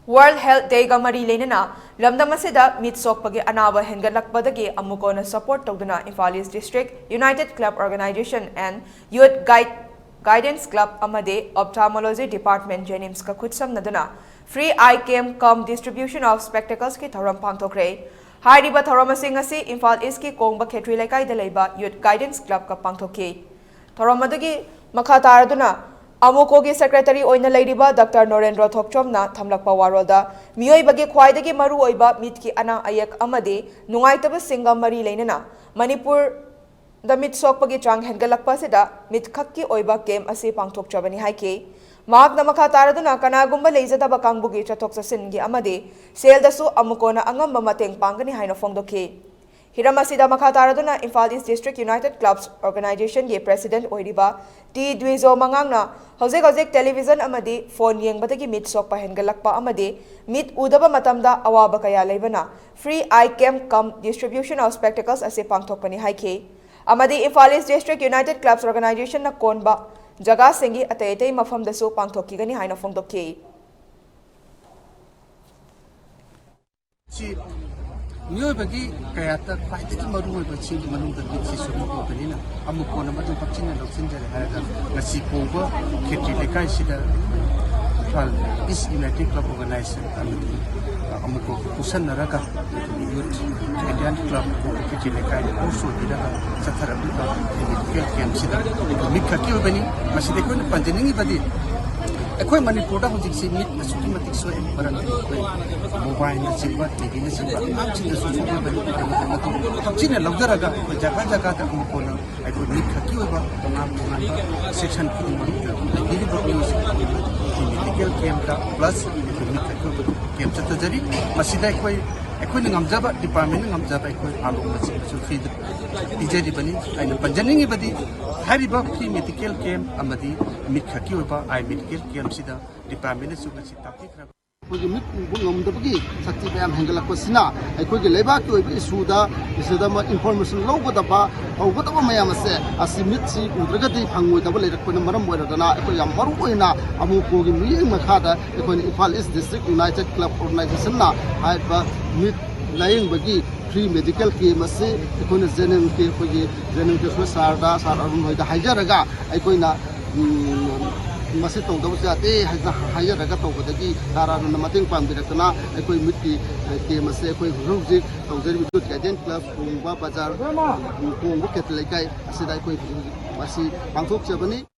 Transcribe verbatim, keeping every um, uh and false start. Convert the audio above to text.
World Health Day ꯒ ꯃꯔꯤ ꯂꯩꯅꯅ ꯂꯝꯗꯝ ꯑꯁꯤꯗ ꯃꯤꯠ ꯁꯣꯛꯄꯒꯤ ꯑꯅꯥꯕ ꯍꯦꯟꯒꯠꯂꯛꯄꯗꯒꯤ ꯑꯃꯨꯛ ꯍꯟꯅ support ꯇꯧꯗꯨꯅ Imphal East District United Club Organization and Youth Guide Guidance Club ꯑꯃꯗꯤ Ophthalmology Department JNIMS ꯀ ꯈꯨꯠꯁꯝꯅꯗꯨꯅ free eye camp cum distribution of spectacles ꯀꯤ ꯊꯧꯔꯝ ꯄꯥꯡꯊꯣꯛꯈ꯭ꯔꯦ꯫ ꯍꯥꯏꯔꯤꯕ ꯊꯧꯔꯝ ꯑꯁꯤ ꯉꯁꯤ ꯏꯝꯐꯥꯜ ꯏꯁꯀꯤ ꯀꯣꯡꯕ ꯈꯦꯇ꯭ꯔꯤ ꯂꯩꯀꯥꯏꯗ ꯂꯩꯕ Youth Guidance Club ꯀ ꯄꯥꯡꯊꯣꯛꯈꯤ꯫ ꯊꯧꯔꯝ ꯑꯗꯨꯒꯤ ꯃꯈꯥ ꯇꯥꯔꯗꯨꯅ ꯑꯃꯨꯀꯣꯒꯤ secretary ꯑꯣꯏꯅ ꯂꯩꯔꯤꯕ Doctor ꯅꯣꯔꯦꯟꯗ꯭ꯔꯣ ꯊꯣꯛꯆꯣꯝꯅ ꯊꯝꯂꯛꯄ ꯋꯥꯔꯣꯜꯗ ꯃꯤꯑꯣꯏꯕꯒꯤ ꯈ꯭ꯋꯥꯏꯗꯒꯤ ꯃꯔꯨꯑꯣꯏꯕ ꯃꯤꯠꯀꯤ ꯑꯅꯥ ꯑꯌꯦꯛ ꯑꯃꯗꯤ ꯅꯨꯡꯉꯥꯏꯇꯕꯁꯤꯡꯒ ꯃꯔꯤ ꯂꯩꯅꯅ ꯃꯅꯤꯄꯨꯔꯗ ꯃꯤꯠ ꯁꯣꯛꯄꯒꯤ ꯆꯥꯡ ꯍꯦꯟꯒꯠꯂꯛꯄ ꯑꯁꯤꯗ ꯃꯤꯠꯈꯛꯀꯤ ꯑꯣꯏꯕ camp ꯑꯁꯤ ꯄꯥꯡꯊꯣꯛꯆꯕꯅꯤ ꯍꯥꯏꯈꯤ꯫ ꯃꯍꯥꯛꯅ ꯃꯈꯥ ꯇꯥꯔꯗꯨꯅ ꯀꯅꯥꯒꯨꯝꯕ ꯂꯩꯖꯗꯕ ꯀꯥꯡꯕꯨꯒꯤ ꯆꯠꯊꯣꯛ ꯆꯠꯁꯤꯟꯒꯤ ꯑꯃꯗꯤ ꯁꯦꯜꯗꯁꯨ ꯑꯃꯨꯛ ꯀꯣꯟꯅ ꯑꯉꯝꯕ ꯃꯇꯦꯡ ꯄꯥꯡꯒꯅꯤ ꯍꯥꯏꯅ ꯐꯣꯡꯗꯣꯛꯈꯤ꯫ ꯍꯤꯔꯝ ꯑꯁꯤꯗ ꯃꯈꯥ ꯇꯥꯔꯗꯨꯅ ꯏꯝꯐꯥꯜ ꯏꯁ ꯗꯤꯁꯇ꯭ꯔꯤꯛ ꯌꯨꯅꯥꯏꯇꯦꯗ ꯀ꯭ꯂꯕꯁ ꯑꯣꯔꯒꯅꯥꯏꯖꯦꯁꯟꯒꯤ president ꯑꯣꯏꯔꯤꯕ ꯇꯤ ꯗ꯭ꯋꯤꯖꯣ ꯃꯉꯥꯡꯅ ꯍꯧꯖꯤꯛ ꯍꯧꯖꯤꯛ television ꯑꯃꯗꯤ phone ꯌꯦꯡꯕꯗꯒꯤ ꯃꯤꯠ ꯁꯣꯛꯄ ꯍꯦꯟꯒꯠꯂꯛꯄ ꯑꯃꯗꯤ ꯃꯤꯠ ꯎꯗꯕ ꯃꯇꯝꯗ ꯑꯋꯥꯕ ꯀꯌꯥ ꯂꯩꯕꯅ free eye camp cum distribution of spectacles ꯑꯁꯤ ꯄꯥꯡꯊꯣꯛꯄꯅꯤ ꯍꯥꯏꯈꯤ꯫ ꯑꯃꯗꯤ ꯏꯝꯐꯥꯜ ꯏꯁ ꯗꯤꯁꯇ꯭ꯔꯤꯛ ꯌꯨꯅꯥꯏꯇꯦꯗ ꯀ꯭ꯂꯕꯁ ꯑꯣꯔꯒꯅꯥꯏꯖꯦꯁꯟꯅ ꯀꯣꯟꯕ ꯖꯒꯥꯁꯤꯡꯒꯤ ꯑꯇꯩ ꯑꯇꯩ ꯃꯐꯝꯗꯁꯨ ꯄꯥꯡꯊꯣꯛꯈꯤꯒꯅꯤ ꯍꯥꯏꯅ ꯐꯣꯡꯗꯣꯛꯈꯤ꯫ ꯁꯤ ꯃꯤꯑꯣꯏꯕꯒꯤ ꯀꯌꯥꯠꯇ ꯈ꯭ꯋꯥꯏꯗꯒꯤ ꯃꯔꯨꯑꯣꯏꯕ ꯆꯦꯒꯤ ꯃꯅꯨꯡꯗ ꯃꯤꯠꯁꯤꯁꯨ ꯑꯃ ꯑꯣꯏꯕꯅꯤꯅ ꯑꯃꯨꯛ ꯀꯣꯟꯅ ꯃꯗꯨ ꯍꯛꯆꯤꯟꯅ ꯂꯧꯁꯤꯟꯖꯔꯦ ꯍꯥꯏꯔꯒ ꯉꯁꯤ ꯀꯣꯡꯕ ꯈꯦꯇ꯭ꯔꯤ ꯂꯩꯀꯥꯏꯁꯤꯗ ꯏꯝꯐꯥꯜ ꯏꯁ ꯌꯨꯅꯥꯏꯇꯦꯗ ꯀ꯭ꯂꯕ ꯑꯣꯔꯒꯅꯥꯏꯖꯦꯁꯟ ꯑꯃꯗꯤ ꯑꯃꯨꯛ ꯄꯨꯁꯟꯅꯔꯒ ꯌꯨꯠ ꯏꯟꯗꯤꯌꯥꯟ ꯀ꯭ꯂꯕ ꯀꯣꯡꯕ ꯈꯦꯇ꯭ꯔꯤ ꯂꯩꯀꯥꯏꯅ ꯍꯣꯁ ꯑꯣꯏꯕꯤꯔꯒ ꯆꯠꯊꯔꯛꯂꯤꯕ ꯃꯦꯗꯤꯀꯦꯜ ꯀꯦꯝꯞꯁꯤꯗ ꯃꯤꯠ ꯈꯛꯀꯤ ꯑꯣꯏꯕꯅꯤ꯫ ꯃꯁꯤꯗ ꯑꯩꯈꯣꯏꯅ ꯄꯟꯖꯅꯤꯡꯉꯤꯕꯗꯤ ꯑꯩꯈꯣꯏ ꯃꯅꯤꯄꯨꯔꯗ ꯍꯧꯖꯤꯛꯁꯤ ꯃꯤꯠ ꯑꯁꯨꯛꯀꯤ ꯃꯇꯤꯛ ꯁꯣꯛꯑꯦ, ꯃꯔꯝꯗꯤ ꯑꯩꯈꯣꯏ ꯃꯣꯕꯥꯏꯜꯅꯆꯤꯡꯕ, ꯇꯤ ꯚꯤꯅꯆꯤꯡꯕ ꯑꯉꯥꯡꯁꯤꯡꯗꯁꯨ ꯁꯣꯛꯅꯕꯅꯤ꯫ ꯃꯗꯨ ꯍꯛꯆꯤꯟꯅ ꯂꯧꯖꯔꯒ ꯑꯩꯈꯣꯏ ꯖꯒꯥ ꯖꯒꯥꯗ ꯑꯃꯨꯛ ꯀꯣꯟꯅ ꯑꯩꯈꯣꯏ ꯃꯤꯠ ꯈꯛꯀꯤ ꯑꯣꯏꯕ ꯇꯣꯉꯥꯟ ꯇꯣꯉꯥꯟꯕ ꯁꯦꯛꯁꯟ ꯈꯨꯗꯤꯡꯃꯛꯇ ꯂꯩꯕꯤꯔꯤꯕ ꯃꯤꯑꯣꯏꯁꯤꯡ ꯑꯗꯨ ꯃꯦꯗꯤꯀꯦꯜ ꯀꯦꯝꯞꯇ ꯄ꯭ꯂꯁ ꯑꯩꯈꯣꯏ ꯃꯤꯠ ꯈꯛꯀꯤ ꯑꯣꯏꯕ ꯀꯦꯝꯞ ꯆꯠꯊꯖꯔꯤ꯫ ꯃꯁꯤꯗ ꯑꯩꯈꯣꯏ, ꯑꯩꯈꯣꯏꯅ ꯉꯝꯖꯕ, ꯗꯤꯄꯥꯔꯠꯃꯦꯟꯅ ꯉꯝꯖꯕ ꯑꯩꯈꯣꯏ ꯑꯥꯂꯣꯛꯅꯆꯤꯡꯕꯁꯨ ꯐ꯭ꯔꯤꯗ ꯄꯤꯖꯔꯤꯕꯅꯤ꯫ ꯑꯩꯅ ꯄꯟꯖꯅꯤꯡꯉꯤꯕꯗꯤ ꯍꯥꯏꯔꯤꯕ ꯐ꯭ꯔꯤ ꯃꯦꯗꯤꯀꯦꯜ ꯀꯦꯝꯞ ꯑꯃꯗꯤ ꯃꯤꯠ ꯈꯛꯀꯤ ꯑꯣꯏꯕ ꯑꯥꯏ ꯃꯦꯗꯤꯀꯦꯜ ꯀꯦꯝꯞꯁꯤꯗ ꯗꯤꯄꯥꯔꯠꯃꯦꯟꯅꯁꯨ ꯉꯁꯤ ꯇꯥꯛꯄꯤꯈ꯭ꯔꯕ ꯑꯩꯈꯣꯏꯒꯤ ꯃꯤꯠ ꯎꯕ ꯉꯝꯗꯕꯒꯤ ꯁꯛꯇꯤ ꯃꯌꯥꯝ ꯍꯦꯟꯒꯠꯂꯛꯄꯁꯤꯅ ꯑꯩꯈꯣꯏꯒꯤ ꯂꯩꯕꯥꯛꯀꯤ ꯑꯣꯏꯕ ꯏꯁꯨꯗ ꯃꯁꯤꯗ ꯑꯃ ꯏꯟꯐꯣꯔꯃꯦꯁꯟ ꯂꯧꯒꯗꯕ, ꯇꯧꯒꯗꯕ ꯃꯌꯥꯝ ꯑꯁꯦ ꯑꯁꯤ ꯃꯤꯠꯁꯤ ꯎꯗ꯭ꯔꯒꯗꯤ ꯐꯪꯉꯣꯏꯗꯕ ꯂꯩꯔꯛꯄꯅ ꯃꯔꯝ ꯑꯣꯏꯔꯗꯅ ꯑꯩꯈꯣꯏ ꯌꯥꯝ ꯃꯔꯨ ꯑꯣꯏꯅ ꯑꯃꯨꯀꯣꯒꯤ ꯃꯤꯠꯌꯦꯡ ꯃꯈꯥꯗ ꯑꯩꯈꯣꯏꯅ ꯏꯝꯐꯥꯜ ꯏꯁ ꯗꯤꯁꯇ꯭ꯔꯤꯛ ꯌꯨꯅꯥꯏꯇꯦꯠ ꯀ꯭ꯂꯕ ꯑꯣꯔꯒꯅꯥꯏꯖꯦꯁꯟꯅ ꯍꯥꯏꯔꯤꯕ ꯃꯤꯠ ꯂꯥꯌꯦꯡꯕꯒꯤ ꯐ꯭ꯔꯤ ꯃꯦꯗꯤꯀꯦꯜ ꯀꯦꯝ ꯑꯁꯤ ꯑꯩꯈꯣꯏꯅ ꯖꯦꯅꯦꯔꯦꯜ ꯀꯦ ꯑꯩꯈꯣꯏꯒꯤ ꯖꯦꯅꯦꯔꯦꯜ ꯀꯦ ꯁꯥꯔꯗ, ꯁꯥꯔ ꯑꯔꯨꯟ ꯍꯣꯏꯗ ꯍꯥꯏꯖꯔꯒ ꯑꯩꯈꯣꯏꯅ ꯎꯝ, ꯃꯁꯤ ꯇꯧꯗꯕꯁꯨ ꯌꯥꯗꯦ ꯍꯥꯏꯅ ꯍꯥꯏꯖꯔꯒ ꯇꯧꯕꯗꯒꯤ ꯁꯥꯔ ꯑꯔꯨꯟꯅ ꯃꯇꯦꯡ ꯄꯥꯡꯕꯤꯔꯛꯇꯅ ꯑꯩꯈꯣꯏ ꯃꯤꯠꯀꯤ, ꯑ, ꯀꯦꯝ ꯑꯁꯦ ꯑꯩꯈꯣꯏ ꯍꯧꯖꯤꯛ ꯍꯧꯖꯤꯛ ꯇꯧꯖꯔꯤꯕ ꯌꯨꯠ ꯒꯥꯏꯗꯦꯟ ꯀ꯭ꯂꯕ ꯀꯣꯡꯕ ꯕꯖꯥꯔ, ꯎꯝ, ꯀꯣꯡꯕ ꯈꯦꯇ꯭ꯔ ꯂꯩꯀꯥꯏ ꯑꯁꯤꯗ ꯑꯩꯈꯣꯏ ꯍꯧꯖꯤꯛ ꯍꯧꯖꯤꯛ ꯃꯁꯤ ꯄꯥꯡꯊꯣꯛꯆꯕꯅꯤ꯫